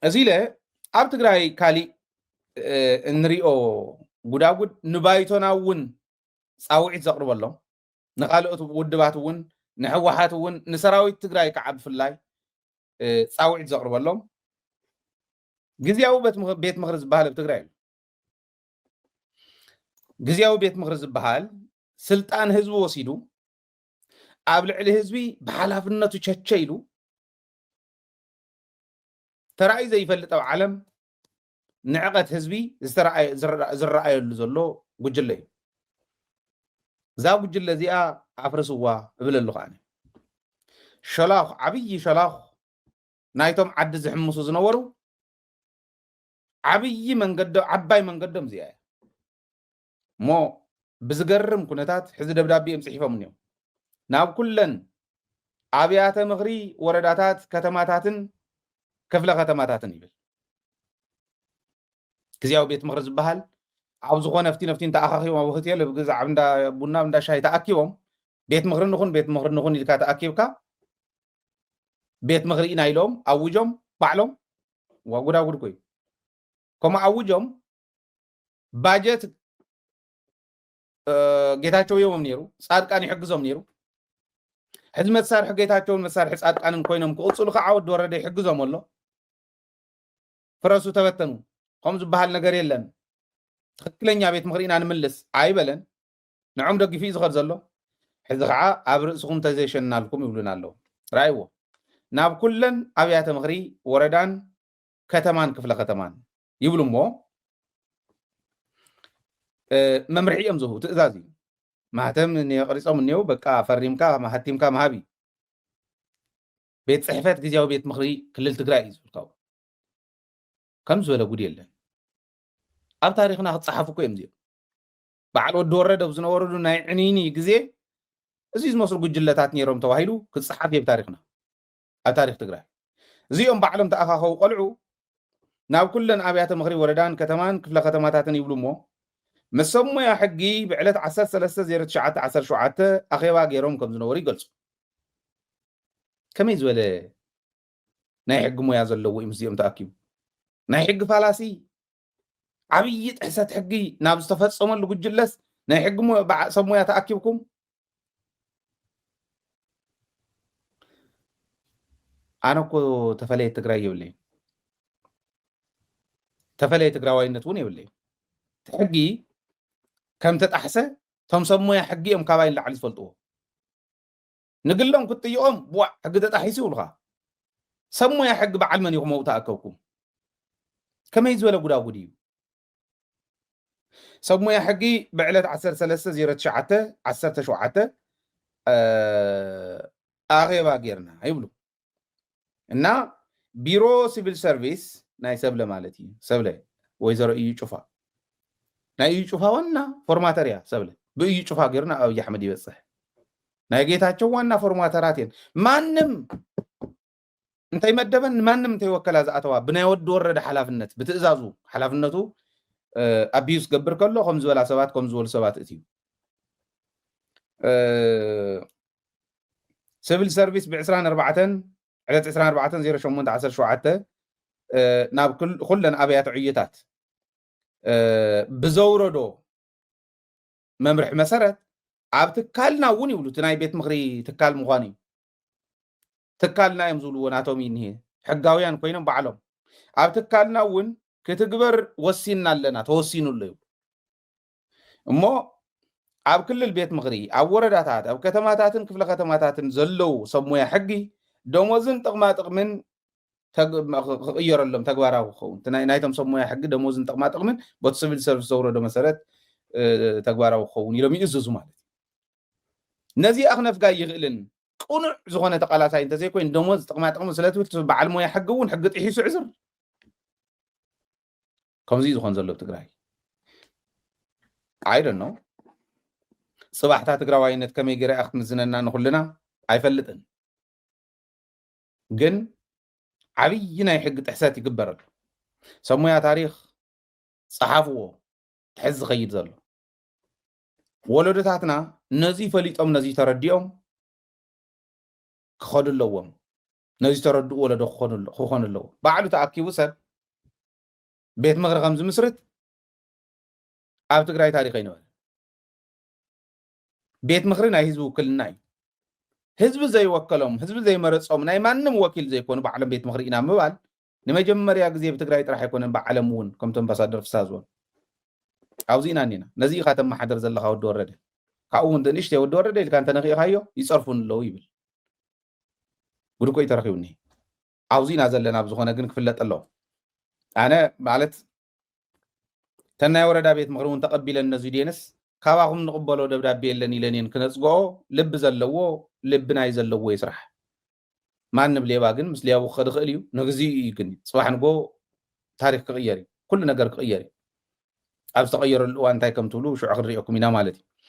እዚ ኢለ ኣብ ትግራይ ካሊእ እንሪኦ ጉዳጉድ ንባይቶና እውን ፃውዒት ዘቕርበሎም፣ ንካልኦት ውድባት እውን፣ ንሕወሓት እውን፣ ንሰራዊት ትግራይ ከዓ ብፍላይ ፃውዒት ዘቕርበሎም ግዝያዊ ቤት ምኽሪ ዝበሃል ኣብ ትግራይ ኣሎ። ግዝያዊ ቤት ምኽሪ ዝበሃል ስልጣን ህዝቢ ወሲዱ ኣብ ልዕሊ ህዝቢ ብሓላፍነቱ ቸቸ ኢሉ ተራእዩ ዘይፈልጥ ኣብ ዓለም ንዕቐት ህዝቢ ዝተራእየ- ዝረኣ- ዝረኣየሉ ዘሎ ጉጅለ እዩ። እዛ ጉጅለ እዚኣ ኣፍርስዋ እብል ኣለኹ ኣነ። ሸላኹ ዓብዪ ሸላኹ ናይቶም ዓዲ ዝሕምሱ ዝነበሩ ዓብዪ መንገዶ ዓባይ መንገዶም እዚኣ እያ። እሞ ብዝገርም ኩነታት ሕዚ ደብዳቤኦም ፅሒፎም እኒኦም ናብ ኩለን ኣብያተ ምኽሪ ወረዳታት ከተማታትን ክፍለ ከተማታትን ይብል። ግዝያዊ ቤት ምኽሪ ዝበሃል ኣብ ዝኾነ ፍቲ ነፍቲን ተኣኻኺቦም ኣብ ሆቴል ኣብ ገዛ ኣብ እንዳ ቡና ኣብ እንዳ ሻሂ ተኣኪቦም ቤት ምኽሪ ንኹን ቤት ምኽሪ ንኹን ኢልካ ተኣኪብካ ቤት ምኽሪ ኢና ኢሎም ኣውጆም ባዕሎም ዋጉዳጉድ ኮዩ ከምኡ ኣውጆም ባጀት ጌታቸው የቦም ነይሩ፣ ፃድቃን ይሕግዞም ነይሩ። ሕዚ መሳርሒ ጌታቸውን መሳርሒ ፃድቃንን ኮይኖም ክቕፅሉ ከዓ ወዲ ወረደ ይሕግዞም ኣሎ። ፍረሱ ተበተኑ ከም ዝበሃል ነገር የለን። ትክክለኛ ቤት ምኽሪ ኢና ንምልስ ኣይበለን። ንዖም ደጊፉ እዩ ዝኸድ ዘሎ። ሕዚ ከዓ ኣብ ርእስኹም ተዘይሸናልኩም ይብሉና ኣለዉ። ራይዎ ናብ ኩለን ኣብያተ ምኽሪ ወረዳን ከተማን ክፍለ ከተማን ይብሉ እሞ መምርሒ እዮም ዝህቡ፣ ትእዛዝ እዩ። ማህተም የቕሪፆም እኒው በቃ ፈሪምካ ማሃቲምካ መሃቢ ቤት ፅሕፈት ግዜያዊ ቤት ምኽሪ ክልል ትግራይ እዩ ዝብል ካብኡ ከም ዝበለ ጉድ የለን። ኣብ ታሪክና ክፀሓፉ እኮ እዮም እዚኦም። በዓል ወዲ ወረደ ኣብ ዝነበረሉ ናይ ዕንይኒ ግዜ እዚ ዝመስሉ ጉጅለታት ነይሮም ተባሂሉ ክፀሓፍ እዩ ኣብ ታሪክና ኣብ ታሪክ ትግራይ። እዚኦም ባዕሎም ተኣኻኸቡ ቆልዑ ናብ ኩለን ኣብያተ ምኽሪ ወረዳን ከተማን ክፍለ ከተማታትን ይብሉ እሞ ምስ ሰብ ሞያ ሕጊ ብዕለት ዓሰርተ ሰለስተ ዜሮ ትሽዓተ ዓሰርተ ሸውዓተ ኣኼባ ገይሮም ከም ዝነበሩ ይገልፁ። ከመይ ዝበለ ናይ ሕጊ ሞያ ዘለዎ እዩ ምስዚኦም ተኣኪቡ? ናይ ሕጊ ፋላሲ ዓብዪ ጥሕሰት ሕጊ ናብ ዝተፈፀመሉ ጉጅለስ ናይ ሕጊ ሰብ ሞያ ተኣኪብኩም? ኣነ እኮ ተፈለየ ትግራይ የብለይ፣ ተፈለየ ትግራዋይነት እውን የብለይ። ሕጊ ከም ተጣሕሰ እቶም ሰብ ሞያ ሕጊ እዮም ካባይ ንላዕሊ ዝፈልጥዎ። ንግሎም ክትጥይቖም ብዋዕ ሕጊ ተጣሒሱ ይብሉኻ። ሰብ ሞያ ሕጊ በዓል መን ኢኹም ኣብኡ ተኣከብኩም? ከመይ ዝበለ ጉዳጉድ እዩ? ሰብ ሞያ ሕጊ ብዕለት ዓሰርተ ሰለስተ ዜሮ ትሽዓተ ዓሰርተ ሸውዓተ ኣኼባ ጌርና ይብሉ እና ቢሮ ሲቪል ሰርቪስ ናይ ሰብለ ማለት እዩ። ሰብለ ወይዘሮ እዩ ጩፋ ናይ እዩ ጩፋ ዋና ፎርማተር እያ ሰብለ። ብእዩ ጩፋ ገይሩ ናብ ኣብይ ኣሕመድ ይበፅሕ። ናይ ጌታቸው ዋና ፎርማተራት እየን። ማንም እንተይመደበን ንማንም እንተይወከላ ዝኣተዋ ብናይ ወዲ ወረደ ሓላፍነት ብትእዛዙ ሓላፍነቱ ኣቢዩስ ገብር ከሎ ከም ዝበላ ሰባት ከም ዝበሉ ሰባት እቲ ሲቪል ሰርቪስ ብ ዕስራን ኣርባዕተን ዕለት ዕስራን ኣርባዕተን ዜሮ ሸሞንተ ዓሰርተ ሸውዓተ ናብ ኩለን ኣብያተ ዕዮታት ብዘውረዶ መምርሒ መሰረት ኣብ ትካልና እውን ይብሉ እቲ ናይ ቤት ምኽሪ ትካል ምዃኑ እዩ። ትካልና እዮም ዝብልዎ ናቶም እዩ እኒሄ ሕጋውያን ኮይኖም ባዕሎም ኣብ ትካልና እውን ክትግበር ወሲንና ኣለና ተወሲኑ ኣሎ ይብሉ። እሞ ኣብ ክልል ቤት ምኽሪ ኣብ ወረዳታት ኣብ ከተማታትን ክፍለ ከተማታትን ዘለዉ ሰብ ሞያ ሕጊ ደሞዝን ጥቕማ ጥቕምን ክቕየረሎም ተግባራዊ ክኸውን ናይቶም ሰብ ሞያ ሕጊ ደሞዝን ጥቕማ ጥቕምን በቲ ስቪል ሰርቪስ ዘውረዶ መሰረት ተግባራዊ ክኸውን ኢሎም ይእዝዙ ማለት እዩ። ነዚ ኣኽነፍጋ ይኽእልን ቅኑዕ ዝኾነ ተቓላሳይ እንተዘይኮይኑ ደሞዝ ጥቕማ ጥቕሚ ስለትብል በዓል ሞያ ሕጊ እውን ሕጊ ጥሒሱ ዕዝር ከምዚ ዝኾን ዘሎ ትግራይ ኣይደኖ። ፅባሕታ ትግራዋይነት ከመይ ገይራ ክትምዝነና ንኩልና ኣይፈልጥን። ግን ዓብዪ ናይ ሕጊ ጥሕሰት ይግበረሉ። ሰሙያ ታሪኽ ፀሓፍዎ ትሕዝ ዝኸይድ ዘሎ ወለዶታትና ነዚ ፈሊጦም ነዚ ተረዲኦም ክኸዱ ኣለዎም። ነዚ ተረድኡ ወለዶ ክኾኑ ኣለዎ ባዕሉ ተኣኪቡ ሰብ ቤት ምኽሪ ከም ዝምስርት ኣብ ትግራይ ታሪክ ኣይነበረ። ቤት ምኽሪ ናይ ህዝቢ ውክልና እዩ። ህዝቢ ዘይወከሎም ህዝቢ ዘይመረፆም ናይ ማንም ወኪል ዘይኮኑ ባዕሎም ቤት ምኽሪ ኢና ምባል ንመጀመርያ ግዜ ብትግራይ ጥራሕ ኣይኮነን ብዓለም እውን ከምቲ ኣምባሳደር ፍስሃ ዝበሉ ኣብዚ ኢና እኒና። ነዚ ኢኻ ተመሓደር ዘለኻ ወዲ ወረደ። ካብኡ እውን ንእሽተይ ወዲ ወረደ ኢልካ እንተነኺእኻዮ ይፀርፉን ኣለዉ ይብል። ጉድ እኮ እዩ ተረኺቡኒ። ኣብዚ ኢና ዘለና ብዝኾነ ግን ክፍለጥ ኣለዎ። ኣነ ማለት ተናይ ወረዳ ቤት ምኽሪ እውን ተቐቢለን ነዚ ዴንስ ካባኹም ንቕበሎ ደብዳቤ የለን ኢለን እየን ክነፅግኦ። ልቢ ዘለዎ ልቢ ናይ ዘለዎ ይስራሕ። ማንም ሌባ ግን ምስ ሌባ ክኸድ ይኽእል እዩ። ንግዚኡ እዩ ግን ፅባሕ ንጎ ታሪክ ክቕየር እዩ። ኩሉ ነገር ክቕየር እዩ። ኣብ ዝተቐየረሉ እዋን እንታይ ከም ትብሉ ሽዑ ክንሪኦኩም ኢና ማለት እዩ።